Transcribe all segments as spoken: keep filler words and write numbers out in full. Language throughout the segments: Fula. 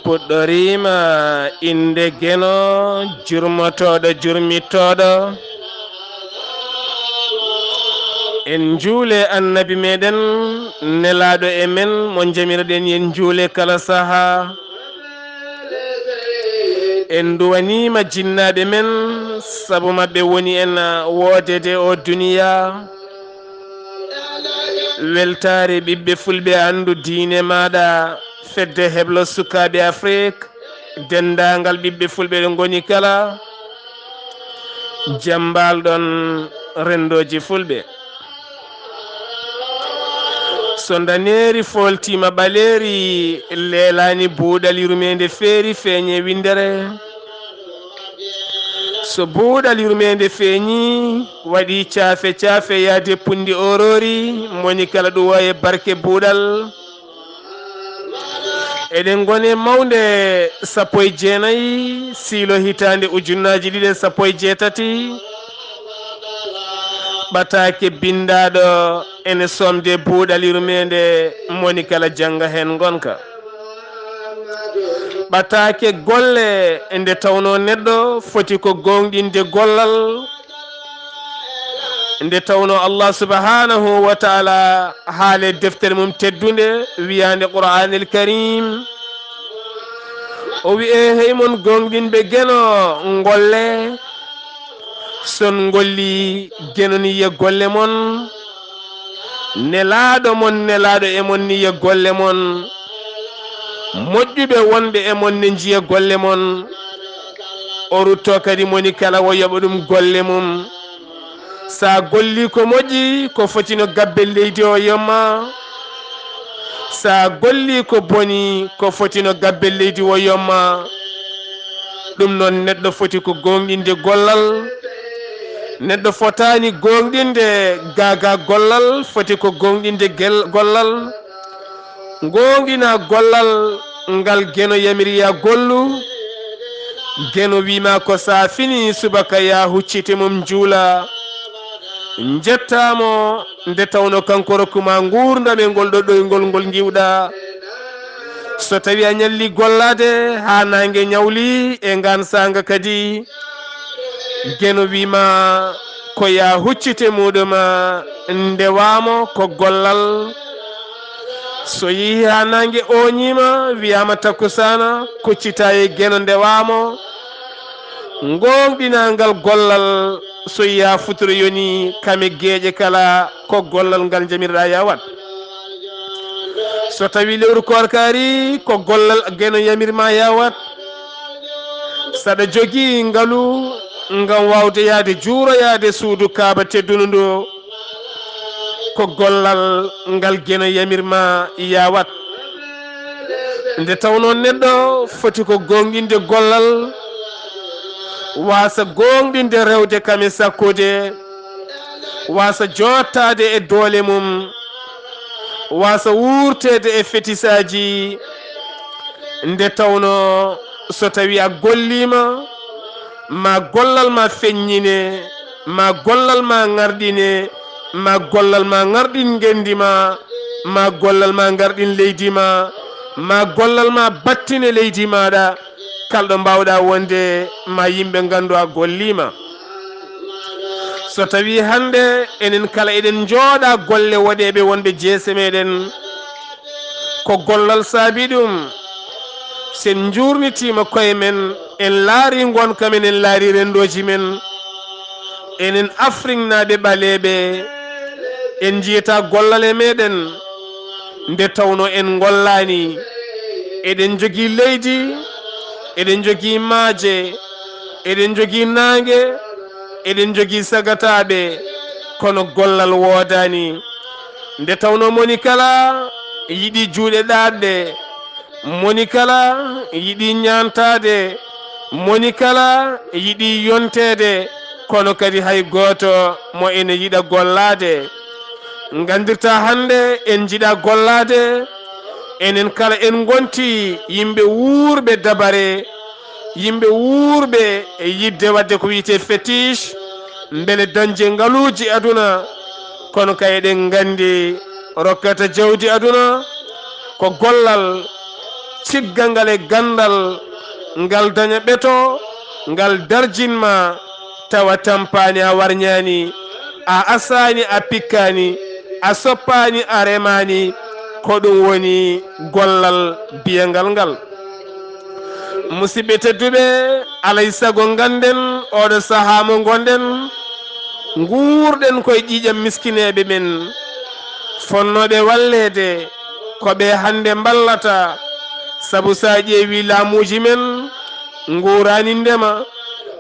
Puɗɗoriima innde Geno, jurmotooɗo, jurmittooɗo. En njuule Annabi meɗen, nelaaɗo e men, mo njamiroɗen, yen njuule kala sahaa. En nduwaniima jinnaaɓe men, sabu maɓɓe woni en woodede o duniya. Weltaare ɓiɓɓe fulɓe, anndu diine maaɗa, fedde heblo sukaaɓe Afrik, denndaangal ɓiɓɓe fulɓe ɗo ngoni kala, jam mbaal ɗon renndooji fulɓe. So ndaneeri fooltiima ɓaleeri, leelaani buuɗal yurmeende feeri feeñe winndere. So buuɗal yurmeende feeñi, waɗi caafe caafe yaade punndi oroori, moni kala ɗuwa e barke buuɗal. Eɗen ngone mawnde sappo e jeenayi siilo hitaande ujunnaaji ɗiɗi e sappo e jeetati. Ɓataake binndaaɗo ene somde buuɗal yurmeende, moni kala jannga heen ngonka. Ɓataake golle, nde tawnoo neɗɗo foti ko gooŋɗinde gollal, nde tawnoo Allah subhanahu wa ta'ala haale deftere mum teddunde wiyaande Qur'aanil Karim, o wi'e, "Hey mon gooŋɗinɓe Geno, ngolle, son ngolli Geno ni ye golle mon." Nelaaɗo mon, nelaaɗo e mon ni ye golle mon. Moƴƴuɓe wonɓe e mon ne njiya golle mon. O ruttoo kadi moni kala o yoɓa ɗum golle mum. Sa golli ko moƴƴi, ko foti no gabbe leydi o yomma. Sa golli ko boni, ko foti no gabbe leydi o yomma. Ɗum noon, neɗɗo foti ko gooŋɗinde gollal. Neɗɗo fotaani gooŋɗinde gaagaa gollal, foti ko gooŋɗinde gel-, gollal. Gooŋɗina gollal ngal Geno yamiri ya gollu. Geno wiima ko sa fini subaka ya huccite mum njuula. Njettaamo nde tawno kanko rokkuma nguurndam e ngol ɗo ɗoyngol ngol ngiwɗa. So tawi a ñalli gollaade haa naange ñawli e ngaan saanga kadi, Geno wiima ko ya huccite muuɗuma, ndewaamo ko gollal. So yehi haa naange ooñiima, wiyaama takkusaana, kuccita e Geno ndewaamo. Ngooŋɗinangal gollal, so yehi haa futuro yoni, kame geeƴe kala, ko gollal ngal njamirɗa ya waɗ. So tawi lewru koorka ari, ko gollal Geno yamirma ya waɗ. Saɗa jogii ngalu ngam waawde yahde juuroyaade suudu Kaaba teddundu ndu, ko gollal ngal Geno yamirma ya waɗ. Nde tawnoo neɗɗo foti ko gooŋɗinde gollal, waasa gooŋɗinde rewde kam e sakkude, waasa jooɗtaade e doole mum, waasa wuurteede e fetisaaji. Nde tawnoo so tawi a golliima, ma gollal ma feññine, ma gollal ma ŋarɗine, ma gollal ma ŋarɗin ngenndi ma, ma gollal ma ŋarɗin leydi ma, ma gollal ma battine leydi maaɗa, kala ɗo mbaawɗa wonde, ma yimɓe nganndu a golliima. So tawi hannde enen kala eɗen njooɗa golle woɗeeɓe wonɓe jeese meɗen, ko gollal saabi ɗum. Sen njuurnitiima koye men, en laari ngonka men, en laari renndooji men. Enen Afriknaaɓe ɓaleeɓe, en njiyata gollal e meɗen, nde tawnoo en ngollaani. Eɗen njogii leydi, eɗen njogii maaje, eɗen njogii naange, eɗen njogii sagataaɓe, kono gollal woodaani. Nde tawnoo moni kala yiɗi juuɗe ɗaatɗe, moni kala yiɗi ñaantaade, moni kala yiɗi yonteede, kono kadi hay gooto mo ene yiɗa gollaade. Nganndirta hannde en njiɗa gollaade, enen kala en ngonti yimɓe wuurɓe dabare, yimɓe wuurɓe e yiɗde waɗde ko wiyetee fétiche, mbele dañde ngaluuji aduna, kono kay eɗen nganndi rokkata jawdi aduna ko gollal, cigga ngal e ganndal, ngal daña ɓeto, ngal darjin ma, tawa tampaani a warñaani, a asaani a pikkaani, a soppaani a remaani, ko ɗum woni gollal biyangal ngal. Musidɓe tedduɓe, alay sago ngannden oɗo sahaa mo ngonɗen, nguurɗen koye ƴiiƴam miskineeɓe ɓen, fonnooɓe walleede, ko ɓe hannde mballata, sabu so a ƴeewi laamuuji men, nguuraani ndema,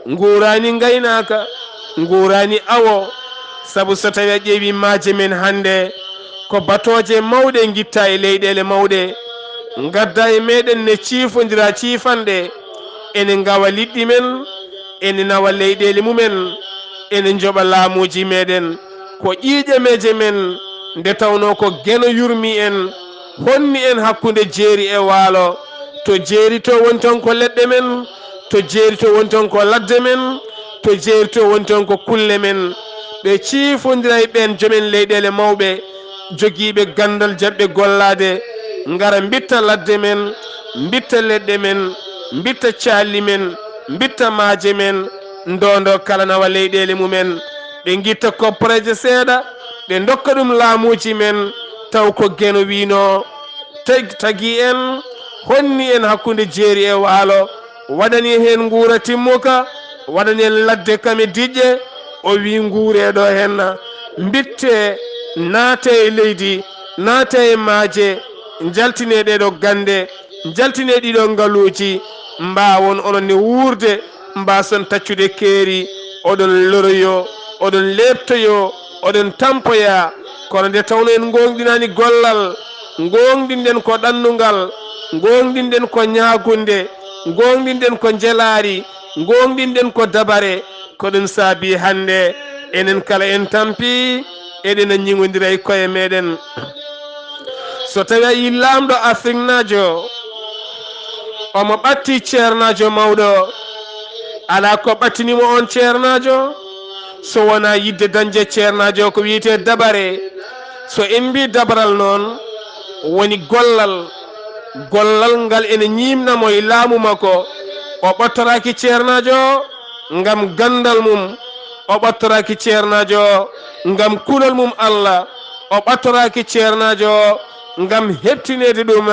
nguuraani ngaynaaka, nguuraani awo, sabu so tawi a ƴeewi maaje men hannde, ko batooje mawɗe ngitta e leyɗeele mawɗe, ngadda e meɗen ne ciifondira ciifanɗe, ene ngawa liɗɗi men, ene nawa leyɗeele mumen, ene njoɓa laamuuji meɗen. Ko ƴiiƴameeje men, nde tawnoo ko Geno yurmi en, honni en hakkunde jeeri e waalo. To jeeri to woni toon ko leɗɗe men, to jeeri to woni toon ko ladde men, to jeeri to woni toon ko kulle men. Ɓe ciifondira e ɓeen joomen leyɗeele mawɓe, jogiiɓe ganndal jaɓɓe gollaade, ngara mbitta ladde men, mbitta leɗɗe men, mbitta caalli men, mbitta maaje men, ndondo kala nawa leyɗeele mumen. Ɓe ngitta kopporeeje seeɗa, ɓe ndokka ɗum laamuuji men, taw ko Geno wiynoo, tag-, tagi en, honni en hakkunde jeeri e waalo, waɗani heen nguura timmuka, waɗani en ladde kame diƴƴe, o wii nguuree ɗo henna, mbittee, naatee e leydi, naatee e maaje, njaltinee ɗee ɗo gannde, njaltinee ɗii ɗo ngaluuji, mbaawon onon ne wuurde, mbaason taccude keeri, oɗon loroyoo, oɗon leeptoyoo, oɗon tampoyaa. Kono nde tawnoo en ngoongɗinaani gollal, ngoongɗinɗen ko ɗannungal, ngoongɗinɗen ko ñaagunde, ngoongɗinɗen ko njelaari, ngoongɗinɗen ko dabare, ko ɗum saabii hannde enen kala en tampii, eɗen ñiŋondira e koye meɗen. So tawi a yii laamɗo Afriknaajo, omo ɓatti ceernaajo mawɗo, alaa ko ɓattini mo oon ceernaajo, so wonaa yiɗde dañde ceernaajo ko wiyetee dabare. So en mbii dabaral noon, woni gollal, gollal ngal ene ñiimna mo e laamu makko, o ɓattoraaki ceernaajo, ngam ganndal mum, o ɓattoraaki ceernaajo ngam kulol mum Allah, o ɓattoraaki ceernaajo ngam heɓtineede ɗum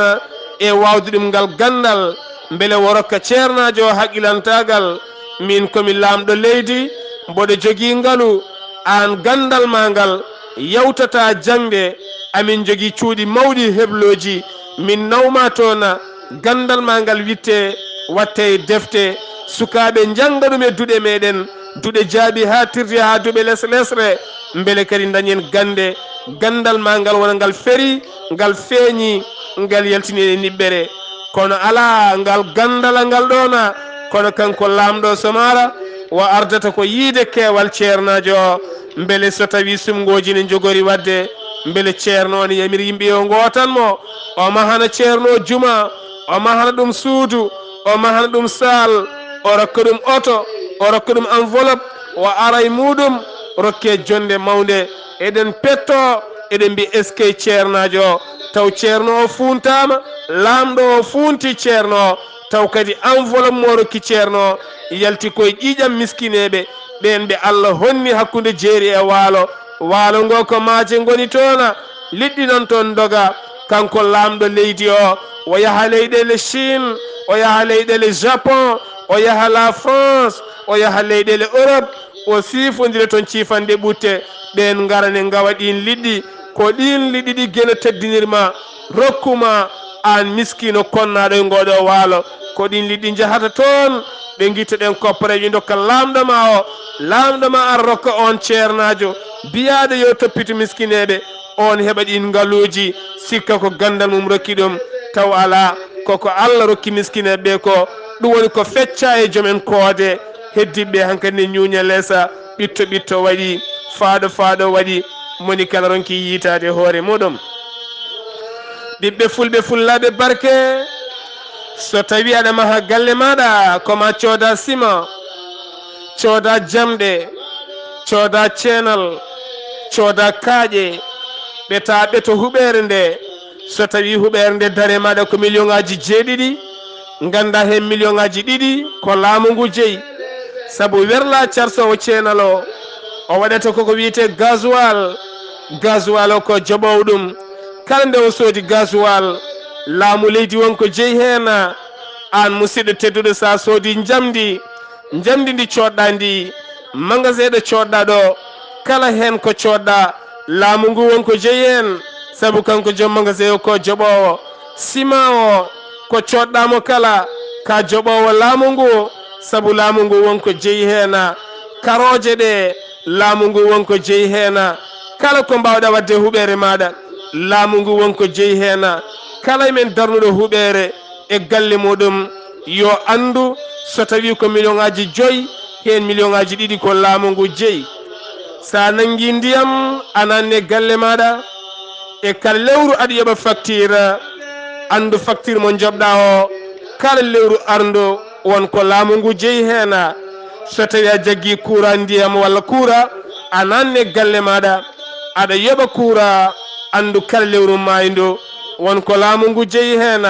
e waawde ɗum ngal ganndal, mbele o rokka ceernaajo haqqilantaagal. Miin ko mi laamɗo leydi, mboɗo jogii ngalu, aan ganndal maa ngal yawtataa jaŋde, amin njogii cuuɗi mawɗi heblooji, min nawmaa toon, ganndal maa ngal wittee, wattee e defte, sukaaɓe njannga ɗum e duɗe meɗen, duɗe jaaɓi haa tirti haa duɓe les-, lesre, mbele kadi ndañen gannde, ganndal maa ngal wona ngal ferii, ngal feeñii, ngal yaltinii e niɓɓere. Kono alaa ngal ganndal ngal ɗoon, kono kanko laamɗo Somara o ardata ko yiide keewal ceernaajo o, mbele so tawii sumngooji ne njogori waɗde, mbele ceerno o ne yamiri yimɓe yo ngootan mo, o mahana ceerno o juma, o mahana ɗum suudu, o mahana ɗum saal, o rokka ɗum oto, o rokka ɗum enveloppe, o ara e muuɗum, rokkee jonnde mawnde. Eɗen pettoo, eɗen mbiya eskey ceernaajo o, taw ceerno o fuuntaama, laamɗo o fuunti ceerno o, taw kadi enveloppe mo rokki ceerno o yalti koye ƴiiƴam miskineeɓe, ɓeen ɓe Allah honni hakkunde jeeri e waalo. Waalo ngo ko maaje ngoni toon, liɗɗi nan toon ndoga. Kanko laamɗo leydi o, o yaha leyɗeele Chine, o yaha leyɗeele Japon, o yaha la France, o yaha leyɗeele Europe, o siifondira toon ciifanɗe ɓutte. Ɓeen ngara ne ngawa ɗiin liɗɗi, ko ɗiin liɗɗi ɗi Geno teddinirma, rokkuma aan miskiino konnaaɗo e ngooɗo waalo. Ko ɗiin liɗɗi njahata toon, ɓe ngitta ɗeen kopporeeje, ndokka laamɗo ma o. Laamɗo ma ar rokka oon ceernaajo biyaaɗo yo toppitu miskineeɓe, oon heɓa ɗiin ngaluuji, sikka ko ganndal mum rokki ɗum, taw alaa, ko ko Allah rokki miskineeɓe ɓe ko. Ɗum woni ko feccaa e joom en koode. Heddiiɓe ɓe hankadi ne ñuuña leesa, ɓitto ɓitto waɗi, faaɗo faaɗo waɗi, moni kala ronki yiitaade hoore muɗum. Ɓiɓɓe fulɓe fullaaɓe barke, so tawii aɗa maha galle maaɗa, ko ma cooda sima, cooda jamɗe, cooda ceenal, cooda kaaƴe, ɓeta ɓeto huɓeere nde, So tawii huɓeere nde dare maaɗa ko miliyoŋaaji jeeɗiɗi, nganndaa heen miliyoŋaaji ɗiɗi ko laamu ngu jeyi. Sabu werlaa carso o ceenal o, o waɗata koko wiyetee gasoil. Gasoil o ko joɓoowo ɗum. Kala nde o soodi gasoil, laamu leydi won ko jeyi heen. Aan musidɗo tedduɗo, so a soodii njamndi, njamndi ndi coodɗaa ndi, magasin ɗo coodɗaa ɗo, kala heen ko coodɗaa, laamu ngu won ko jeyi heen. Sabu kanko joom magasin o ko joɓoowo. Sima o ko coodɗaa mo kala, ka joɓoowo laamu ngu, sabu laamu ngu won ko jeyi heen. Karooje ɗe, laamu ngu won ko jeyi heen. Kala ko mbaawɗaa waɗde e huɓeere maaɗa, laamu ngu won ko jeyi heen. Kala e men darnuɗo huɓeere e galle muɗum, yo anndu, so tawii ko miliyoŋaaji joyi, heen miliyoŋaaji ɗiɗi ko laamu ngu jeyi. So a nanngii ndiyam, a naatni e galle maaɗa, e kala lewru aɗa yoɓa facture, anndu facture mo njoɓɗaa o, kala lewru arndu won ko laamu ngu jeyi heen. So tawii a jaggii kuuraa, ndiyam walla kuuraa, a naatni e galle maaɗa, aɗa yoɓa kuuraa, anndu kala lewru maayndu won ko laamu ngu jeyi heen.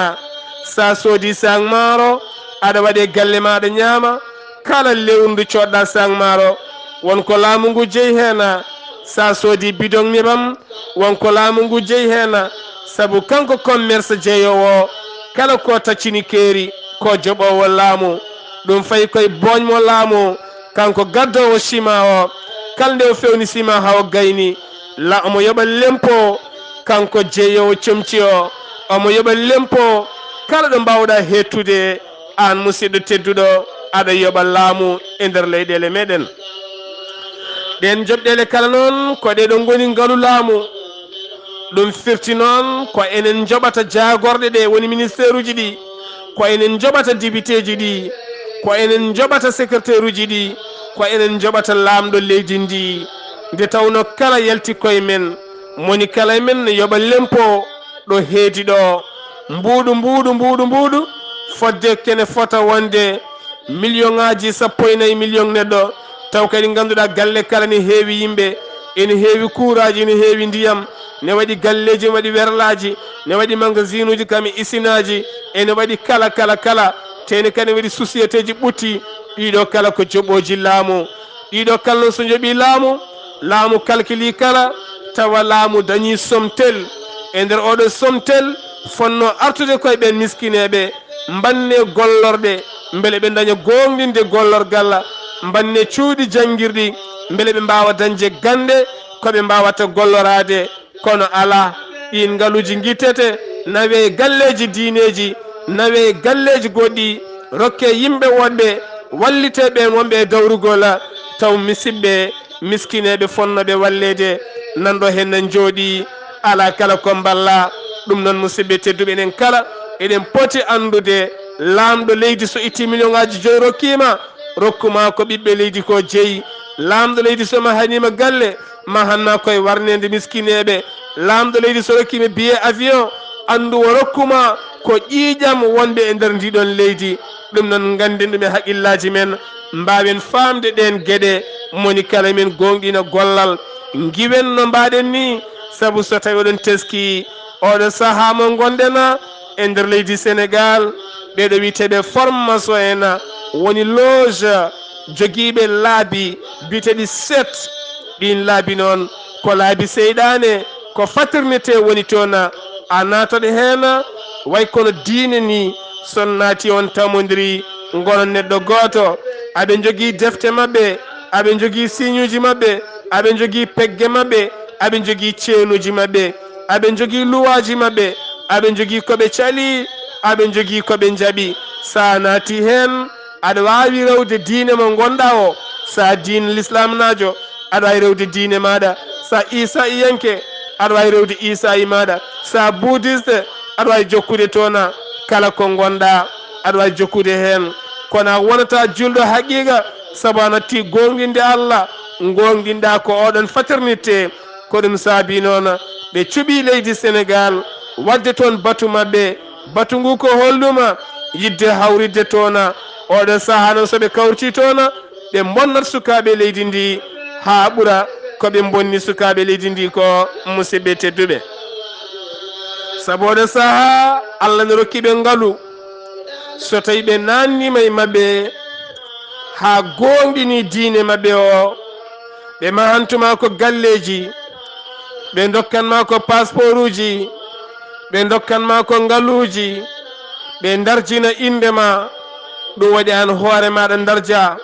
So a soodii saak maaro, aɗa waɗi e galle ma, aɗa ñaama, kala lewru ndu coodɗaa saak maaro, won ko laamu ngu jeyi heen. So a soodii bidoŋ nebam, won ko laamu ngu jeyi heen. Sabu kanko commerce jeyoowo o, kala ko taccini keeri, ko joɓoowo laamu. Ɗum fayi koye booñ mo laamu, kanko gaddoowo sima o. Kala nde o fewni sima haa o gayni, la omo yoɓa lempo, kanko jeyoowo comci o, omo yoɓa lempo. Kala ɗo mbaawɗaa heettude, aan musidɗo tedduɗo, aɗa yoɓa laamu e nder leyɗeele meɗen. Ɗeen joɓɗeele kala noon, ko ɗee ɗoo ngoni ngalu laamu. Ɗum firti noon ko enen njoɓata jaagorɗe ɗe woni ministeeruuji ɗi, ko enen njoɓata dibiteeji ɗi, ko enen njoɓata sekreteeruuji ɗi, ko enen njoɓata laamɗo leydi ndi. Nde tawnoo kala yalti koye men, moni kala e men ne yoɓa lempo ɗo heedi ɗo. Mbuuɗu, mbuuɗu, mbuuɗu, mbuuɗu, fodde kene fota wonde miliyoŋaaji sappo e nayi miliyoŋ neɗɗo, taw kadi ngannduɗaa galle kala ne heewi yimɓe, ene heewi kuuraaji, ene heewi ndiyam, ne waɗi galleeji, ne waɗi werlaaji, ne waɗi magasinuuji kam e isinaaji, ene waɗi kala, kala, kala, te ene kadi waɗi sosiyeteeji ɓutti, ɗiɗo kala ko joɓooji laamu. Ɗiɗo kala noon so njoɓii laamu, laamu kalkilii kala, tawa laamu dañii somtel. E nder oɗo somtel, fotnoo artude koye ɓeen miskineeɓe, mbannee gollorɗe, mbele ɓe ndaña goongɗinde gollorgal, mbannee cuuɗi janngirɗi, mbele ɓe mbaawa dañde gannde ko ɓe mbaawata golloraade. Kono alaa, ɗiin ngaluuji ngittete, nawee galleeji diineeji, nawee galleeji goɗɗi, rokkee yimɓe woɗɓe, wallitee ɓeen wonɓe e dawrugol, taw musiɓɓe, miskineeɓe fotnooɓe walleede, nan ɗo heen nan njooɗii, alaa kala ko mballaa. Ɗum noon, musiɓɓe tedduɓe, enen kala eɗen poti anndude, laamɗo leydi so ittii miliyoŋaaji joyi rokkii ma, rokku ma ko ɓiɓɓe leydi ko jeyi. Laamɗo leydi so mahanii ma galle, mahan ma koye warneede miskineeɓe. Laamɗo leydi so rokkii ma billet avion, anndu o rokku ma ko ƴiiƴam wonɓe e nder ndii ɗoon leydi. Ɗum noon, ngannden ɗum e haqqillaaji men, mbaawen faamde ɗeen geɗe, moni kala men gooŋɗina gollal, ngiwen no mbaaɗen nii, sabu so tawii oɗon teskii oɗo sahaa mo ngonɗen e nder leydi Senegaal, ɓeeɗo wiyeteeɓe formation en woni loge jogiiɓe laabi biyeteeɗi set. Ɗiin laabi noon ko laabi seyɗaane, ko fraternité woni toon, a naataɗo heen, way kono diine nii, so on naatii on tamondirii, ngonon neɗɗo gooto. Aɓe njogii defte maɓɓe, aɓe njogii siiñuuji maɓɓe, aɓe njogii pegge maɓɓe, aɓe njogii ceenuuji maɓɓe, aɓe njogii luwaaji maɓɓe, aɓe njogii ko ɓe calii, aɓe njogii ko ɓe njaɓi. So a naatii heen, aɗa waawi rewde diine mo ngonɗaa o. So a diine lislaamnaajo, aɗa waawi rewde diine maaɗa. So a iisaa'iyanke, aɗa waawi rewde iisaa'i maaɗa. So a buddiste, aɗa waawi jokkude toon kala ko ngonɗaa, aɗa waawi jokkude heen. Kono a wonataa juulɗo haqiiqa, sabu a nattii gooŋɗinde Allah, ngooŋɗinɗaa ko oɗon fraternité. Ko ɗum saabii noon ɓe cuɓii leydi Senegaal, waɗde toon batu maɓɓe. Batu ngu ko holɗum? Yiɗde hawritde toon oɗo sahaa noon, so ɓe kawritii toon, ɓe mbonnat sukaaɓe leydi ndi haa ɓura ko ɓe mbonni sukaaɓe leydi ndi ko, musiɓɓe tedduɓe. Sabu oɗo sahaa, Allah no rokki ɓe ngalu. So tawi ɓe naanniima e maɓɓe, haa gooŋɗini diine maɓɓe o, ɓe mahantuma ko galleeji, ɓe ndokkan ma ko pasporuuji, ɓe ndokkan ma ko ngaluuji, ɓe ndarjina innde ma, ɗum waɗi aan hoore maaɗa ndarja.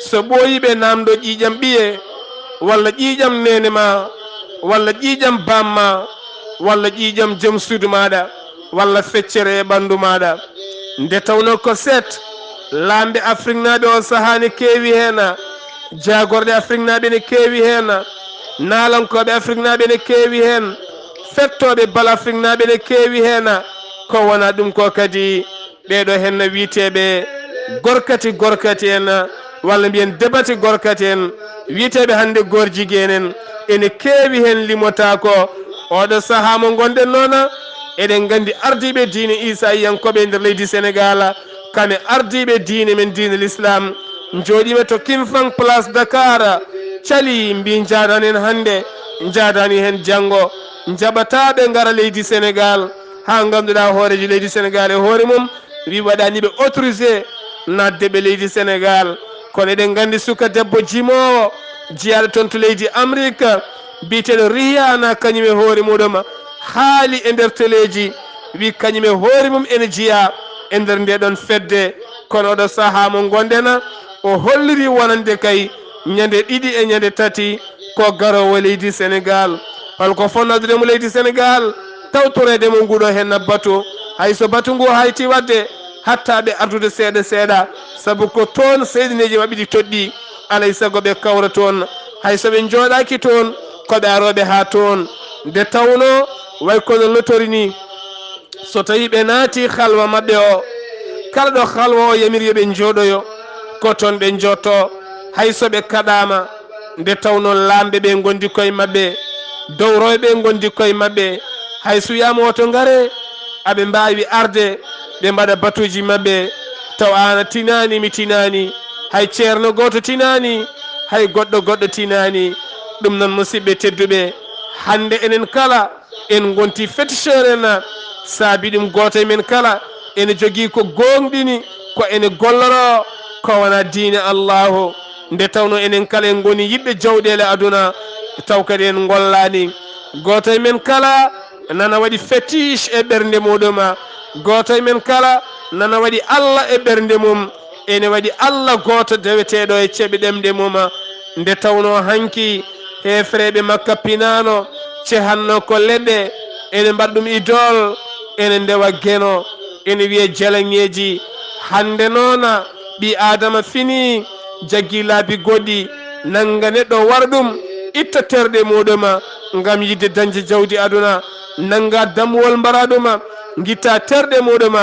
So ɓooyi ɓe naamndo ƴiiƴam ɓiye, walla ƴiiƴam neene ma, walla ƴiiƴam baam ma, walla ƴiiƴam jom suudu maaɗa, walla feccere e ɓanndu maaɗa. Nde tawnoo ko seet, laamɓe Afriknaaɓe on sahaa ne keewi heen, jaagorɗe Afriknaaɓe ne keewi heen, naalankooɓe Afriknaaɓe ne keewi heen, fettooɓe bal Afriknaaɓe ne keewi heen. Ko wonaa ɗum ko kadi, ɓeeɗo heen na wiyeteeɓe gorkati gorkati en, walla mbiyen debati gorkati en, wiyeteeɓe hannde gorjigeen en, ene keewi heen limotaako. Oɗo sahaa mo ngonɗen noona, eɗen nganndi ardiiɓe diine Iisaayiyankooɓe e nder leydi Senegaal, kamɓe ardiiɓe diine men, diine Lislaam, njooɗiiɓe to Kimfang Place Dakar, calii mbii njaadaani heen hannde, njaadaani heen janngo, njaɓataa ɓe ngara leydi Senegaal, haa ngannduɗaa hooreejo leydi Senegaal e hoore mum wi waɗaani ɓe autorisé naatde ɓe leydi Senegaal. Kono eɗen nganndi suka debbo jimoowo jeyaaɗo toon to leydi Amrik, biyeteeɗo Rihanna, kañum e hoore muɗum haali e nder teleeji, wi kañum e hoore mum ene jeyaa e nder nde ɗon fedde. Kono oɗo sahaa mo ngonɗen, o holliri wonande kay ñande ɗiɗi e ñande tati ko garoowo leydi Senegaal. Holko fonnodire mo leydi Senegaal? Tawtoreede mo nguɗo heen batu. Hay so batu ngu hayti waɗde, hattaaɓe ardude seeɗa seeɗa, sabu ko toon seyɗineeji maɓɓe ɗi toɗɗi. Alay sago ɓe kawra toon. Hay so ɓe njooɗaaki toon, ko ɓe arooɓe haa toon. Nde tawnoo, way kono lotori ni, so tawii ɓe naati halwa maɓɓe o, kala ɗo halwa o yamiri yo ɓe njooɗoyo, ko toon ɓe njooɗto, hay so ɓe kaɗaama. Nde tawnoo laamɓe ɓe ngondi koye maɓɓe, dowroyɓe ngondi koye maɓɓe, hay so wiyaama woto ngare, aɓe mbaawi arde, ɓe mbaɗa batuuji maɓɓe, taw aan a tinaani, mi tinaani, hay ceerno gooto tinaani, hay goɗɗo goɗɗo tinaani. Ɗum noon, musidɓe tedduɓe, hannde enen kala, en ngonti féticheur en, saabi ɗum gooto e men kala ene jogii ko gooŋɗini, ko ene golloroo, ko wonaa diine Allaahu. Nde tawnoo enen kala en ngoni yiɗɓe jawɗeele aduna, taw kadi en ngollaani. Gooto e men kala nana waɗi fétiche e ɓernde muɗum. Gooto e men kala nana waɗi Alla e ɓernde mum. Ene waɗi Alla gooto deweteeɗo e ceɓe ɗemɗe mum. Nde tawnoo hanki heefereeɓe Makka pinaano, cehanno ko leɗɗe, ene mbaɗa ɗum idol, ene ndewa geno, ene wiya jalaŋeeji. Hannde noona, ɓii Aadama fini, jaggi laabi goɗɗi, nannga neɗɗo wara ɗum, itta terɗe muɗum ngam yiɗde dañde jawdi aduna, nannga dammuwol mbara ɗum, ngitta terɗe muɗum,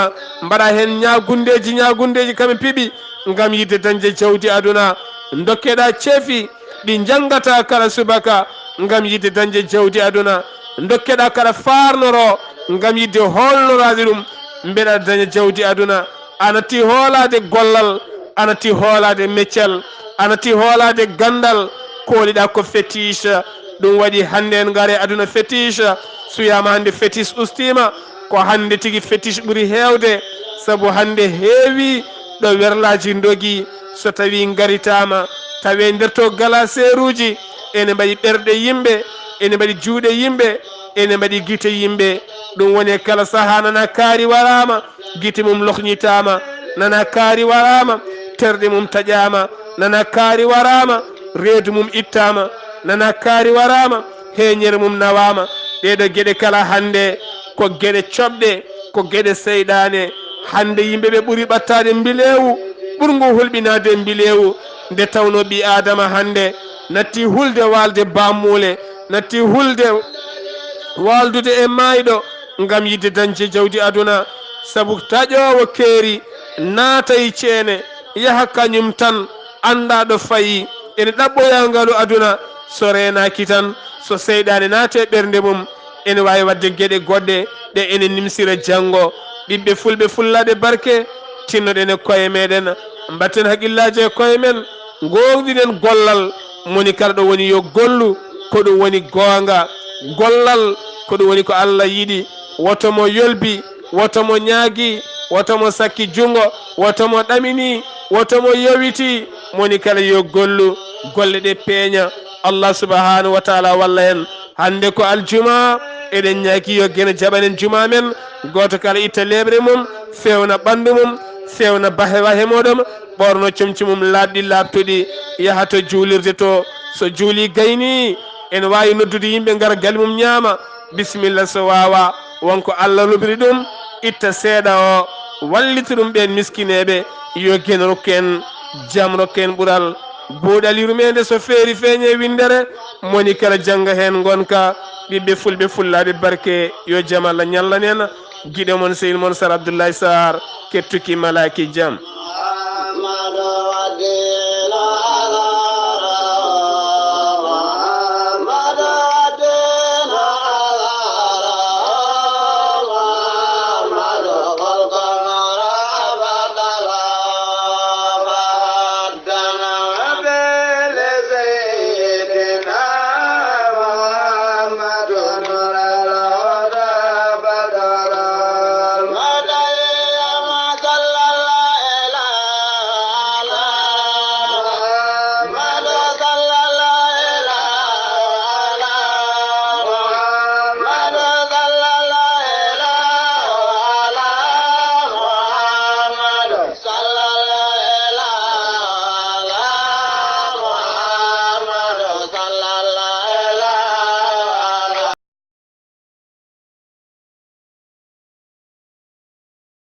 mbaɗa heen ñaagundeeji, ñaagundeeji kame piɓi ngam yiɗde dañde jawdi aduna. Ndokkeɗa ceefi ɗi njanngata kala subaka ngam yiɗde dañde jawdi aduna. Ndokkeɗa kala faarnoro ngam yiɗde hoolnoraade ɗum, mbeɗa daña jawdi aduna. A natti hoolaade gollal, a natti hoolaade meccal, a natti hoolaade ganndal, kooliɗa ko fétiche. Ɗum waɗi hannde en ngare aduna fétiche. So wiyaama hannde fétiche ustiima, ko hannde tigi fétiche ɓuri heewde, sabu hannde heewi ɗo werlaaji ndogi. So tawii ngaritaama, tawee nder to galaseeruuji, ene mbaɗi ɓerɗe yimɓe, ene mbaɗi juuɗe yimɓe, ene mbaɗi gite yimɓe. Ɗum woni e kala sahaa nana kaari waraama, gite mum lohñitaama, nana kaari waraama, terɗe mum taƴaama, nana kaari waraama, reedu mum ittaama, nana kaari waraama, heeñere mum nawaama. Ɗeeɗo geɗe kala hannde ko geɗe coɓɗe, ko geɗe seyɗaane. Hannde yimɓe ɓe ɓuri ɓattaade mbileewu, ɓurngu hulɓinaade mbileewu. Nde tawnoo ɓii Aadama hannde natti hulde waalde bammuule, natti hulde waaldude e maayɗo ngam yiɗde dañde jawdi aduna. Sabu taƴoowo keeri naata e ceene, yaha kañum tan, anndaa ɗo fayi, ene ɗaɓɓoya ngalu aduna. So reenaaki tan, so seyɗaane naati e ɓernde mum, ene waawi waɗde geɗe goɗɗe ɗe ene nimsira janngo. Ɓiɓɓe fulɓe fullaaɓe barke, tinnoɗen e koye meɗen, mbatten haqqillaaji e koye men, ngoongɗinen gollal, moni kala ɗo woni yo gollu, ko ɗum woni goonga. Gollal, ko ɗum woni ko Allah yiɗi, Woto mo yolbi, woto mo ñaagi, woto mo sakki jungo, woto mo ɗamini, woto mo yowiti. Moni kala yo gollu, golle ɗe peeña. Allah subhanahu wa taala walla en. Hannde ko aljuma, eɗen ñaagi yo geno jaɓanen juma men. Gooto kala itta leeɓre mum, fewna ɓanndu mum, fewna bahe wahe muɗum, ɓorno comci mum laaɓɗi laaɓtuɗi, yaha to juulirde to. So juuli gayni, ene waawi noddude yimɓe ngara galle mum ñaama. Bisimilla, so waawa, won ko Allah lobiri ɗum, itta seeɗa o, wallita ɗum ɓeen miskineeɓe. Yo geno rokku en jam, rokku en ɓural. Buuɗal yurmeende so feeri feeñe winndere, moni kala jannga heen ngonka. Ɓiɓɓe fulɓe fullaaɓe barke, yo jam Allah ñallan en. Giɗo mon sehil mon Sar Abdoulaye Sarr, kettuki malaaki jam.